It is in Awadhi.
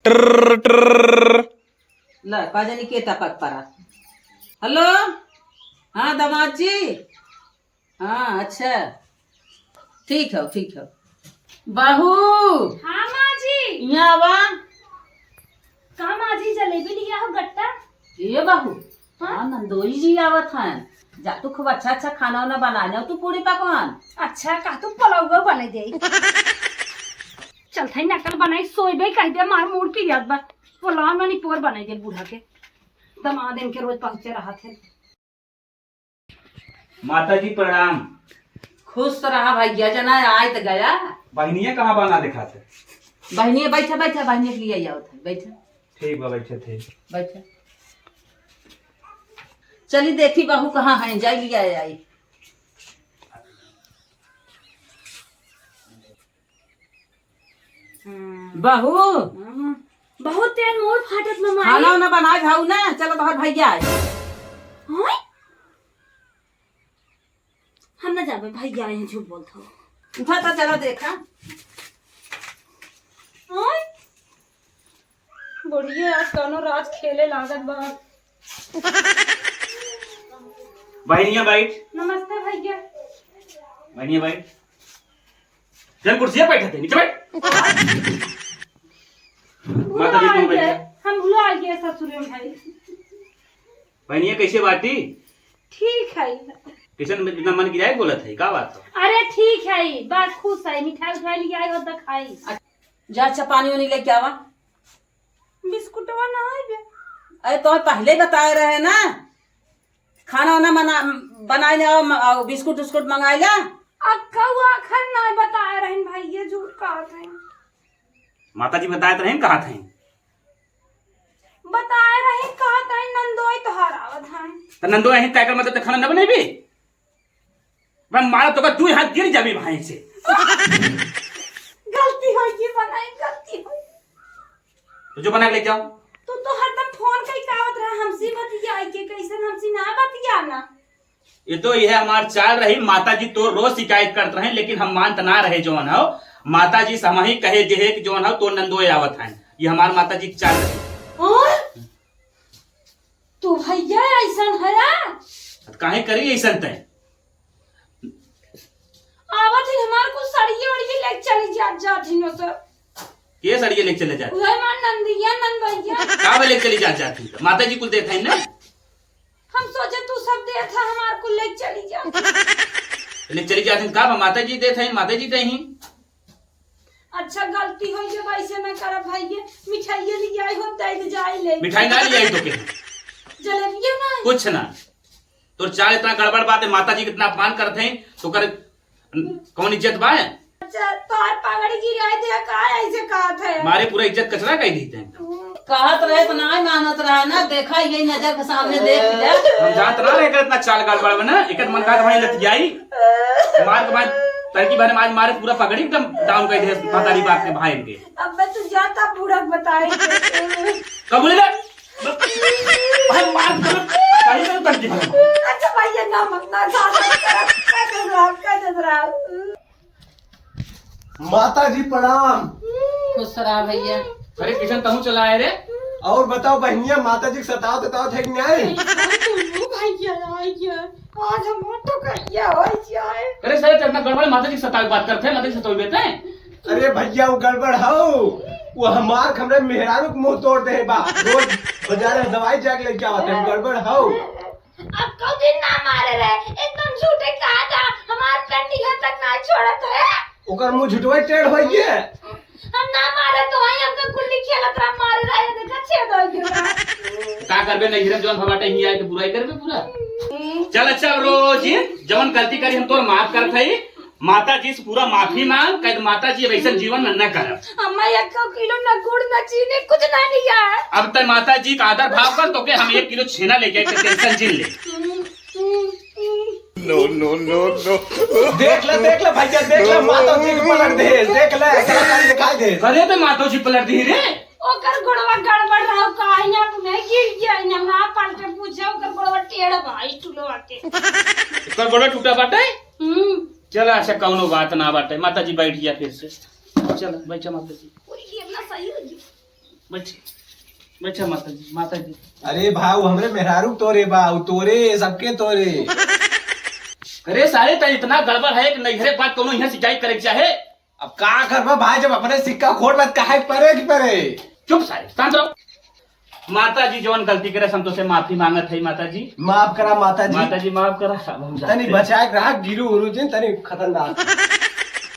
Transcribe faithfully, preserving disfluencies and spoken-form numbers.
ट्र, ट्र। ल, का जानी के टपक पड़ा। हेलो, हाँ दामाद जी। हाँ, अच्छा, ठीक है, ठीक है। बहू, हाँ माँ जी। यहाँ आवा। का माँ जी, जलेबी लिया हो गट्टा? ये बहू, हाँ? हाँ, नंदोई जी आवत हैं। जा तू खूब अच्छा अच्छा खाना वाना बना ले, तू पूरी पकवान। अच्छा, का तू पुलाव बने दे। चल थाई नकल बनाई, सोइबे कह दे, मार मूड पियात बा। पुलाव ना निपोर बनाई दे बूढ़ा के। दमाद इनके रोज पहुँचे रहत है। माता जी प्रणाम। खुश रहा भैया, जना आय त गया। बहिनिया कहाँ बा ना देखात है? बहिनिया बैठा, बैठा, बहिनिया के लिए आवत है, बैठा। ठीक बा, बैठा थे। बैठा। चली देखी बहू कहाँ है, जाई लिया आई। हम्म। बहू। हम्म। बहुत तेल मोर फाटत बा माई। खाना वाना बनाए भाऊ ना, चलो तोहर भैया आए। हैं? हम ना जाबे, भैया आए हैं, झूठ बोलत हो। उठा तो चलो देखा। हैं? बढ़िया, आज कौनो राज खेले लागत बा। बहिनिया बैठ। नमस्ते भैया। बहिनिया बैठ। जन कुर्सिया बैठा थे, नीचे बैठ। माता जी, भुला तुम गए, बैठा। हम भुला गए ससुरे में भाई। बहिनिया कैसे बाटी? ठीक है। कैसन इतना मन गिराए बोलत है, का बात है? अरे ठीक है, बस खुश है, मिठाई उठाई ले आई हो तो खाई। जा अच्छा पानी वानी लेके आवा। बिस्कुटवा ना है बे। अरे तो पहले ही बताए रहे ना, खाना वाना बना, बनाए ले आओ, म-, आओ, बिस्कुट उस्कुट मंगाए ला। अक्का वो आखिर ना बताए रहन भाई, ये झूठ कहत हैं। माता जी बताए तो रहन, कहत हैं। बताए रहन, कहत हैं, नंदोई तोहार आवत हैं। तो नंदोई हैं, का एकर मतलब तो खाना ना बनेबी? मैं मारा तो का दुई हाथ गिर जाबी भाई से। गलती होई की बनाई, गलती होई। तो जो बना के ले जाओ। तू तो हरदम फोन कई कावत रहा हमसे बतियाई के, कैसन हमसे ना बतियाना। ये तो यह हमार चाल रही, माता जी तो रोज शिकायत करत रहे, लेकिन हम मानत ना रहे जौन हो। माता जी से हम ही कहे जे है कि जौन हो तो नंदोए आवत हैं, ये हमार माता जी की चाल रही। और? तू भैया ऐसन हया? अब काहे करी ऐसन तय? आवत ही हमार कुछ सड़िए वड़िए लेके चली जात, जात ही नो सर। के सड़िए लेके चले जात? उहे हमार नंदिया, नंदोइया। का बा लेके चली जात, जात ही? माता जी कुल देत हैं ना? हम सोचे तू सब देत है, हमार कुल लेके चली जात। लेके चली जात ही, का बा? माता जी देत हैं, माता जी दे ही। अच्छा, गलती होई गई, ऐसे न करब भाई, ये मिठाइये ले आई हो, दे दे जाई ले। मिठाई ना ले आई तो के? जलेबिया ना? कुछ ना। तोर चाल इतना गड़बड़ बात है, माता जी कितना अपमान करत हैं, तो कर कौन इज्जत बा? अच्छा, तोर पगड़ी गिराए दे, का ऐसे कहत है? मारे पूरा इज्जत कचरा कर दी थे। कहत रहे तो ना मानत रहा ना, देखा ये नजर के सामने देख ले। हम जानत ना रहे, एकर इतना चाल गड़बड़ बा ना, एकर मन का भाई लतियाई। मार के बाद तड़की भरे आज मारे पूरा पगड़ी एकदम down कर दे, महतारी बाप के भाई के। अब मैं तू जाता बूढ़ा बताए। कब बोले ना? भाई मार के कहीं से तड़की भरे। अच्छा भाई, ये ना मत ना, ज्यादा कर, कर दे रहा, कर दे रहा। माता जी प्रणाम। खुश रहा भैया। अरे किशन, तहूँ चला आए रे। और बताओ बहनिया, माता जी के सतावत सतावत है कि नहीं? भैया, भैया, आज हम तो कहिया हो जाए। अरे सारे, इतना गड़बड़, माता जी के सतावे के बात करते हैं, माता जी सतावे बेटे। अरे भैया, वो गड़बड़ हो, वो हमार हमरे मेहरारू के मुंह तोड़ दे बा। रोज बाजार से दवाई जाके लेके आवत है, गड़बड़ हो। अब कौ दिन ना मारे रहे, एकदम झूठे कहा था, हमार पेंडिंग तक ना छोड़त रहे। ओकर मुंह झुटवा टेढ़ होई गे। हम ना मारे तो वही हमका गुल्ली खेलत रहा, मारे रहे, देखा छेद हो गया। का करबे, नहीं हिरन जौन भवाटे ही आए के बुराई करबे पूरा। चल अच्छा, अब रोज ही जौन गलती करी हम तोर माफ करत हई। माता जी से पूरा माफी मांग, कह दे, "माता जी, अब ऐसन जीवन में न करब।" अम्मा, एक किलो न गुड़, न चीनी, कुछ ना लिया है। अब तय माता जी का आदर भाव कर, तो के हम एक किलो छेना लेके आए, tension जिन ले। No, no, no, no। देख ले, देख ले भैया, देख ले, माता जी के पलट दे, देख ले, कलाकारी दिखाई दे। करे बे माता जी पलट दी रे। ओकर गोड़वा गड़बड़ रहो, काहे ना अपने गिर गया, इन्हें ना पलटे पूछे, ओकर गोड़वा टेढ़ बा, स्टूलवा के। ओकर गोड़वा टूटा बाटे? हम्म। चला, अच्छा, कौनो बात ना बाटे। माता जी, बैठ गया फिर से। चला, बैठा माता जी। कोई गिरना सही हो गया। बैठे, बैठे माता जी, माता जी। अरे भाऊ, हमरे मेहरारू तोरे बा, उ तोरे, सबके तोरे। अरे सारे, त इतना गड़बड़ है कि नैहरे के बाद कोनो यहाँ शिकायत करे के चाहे? अब का करबा भाई, जब अपने सिक्का खोट बात काहे परे के परे? चुप सारे, शांत रहो। माता जी, जवन गलती करे, हम तोसे माफी मांगत है माता जी। माफ करा माता जी। माता जी, माफ करा। अब हम जाते तनी हैं। बचाए के रहा, गिरू उरू जिन, तनी खतरनाक।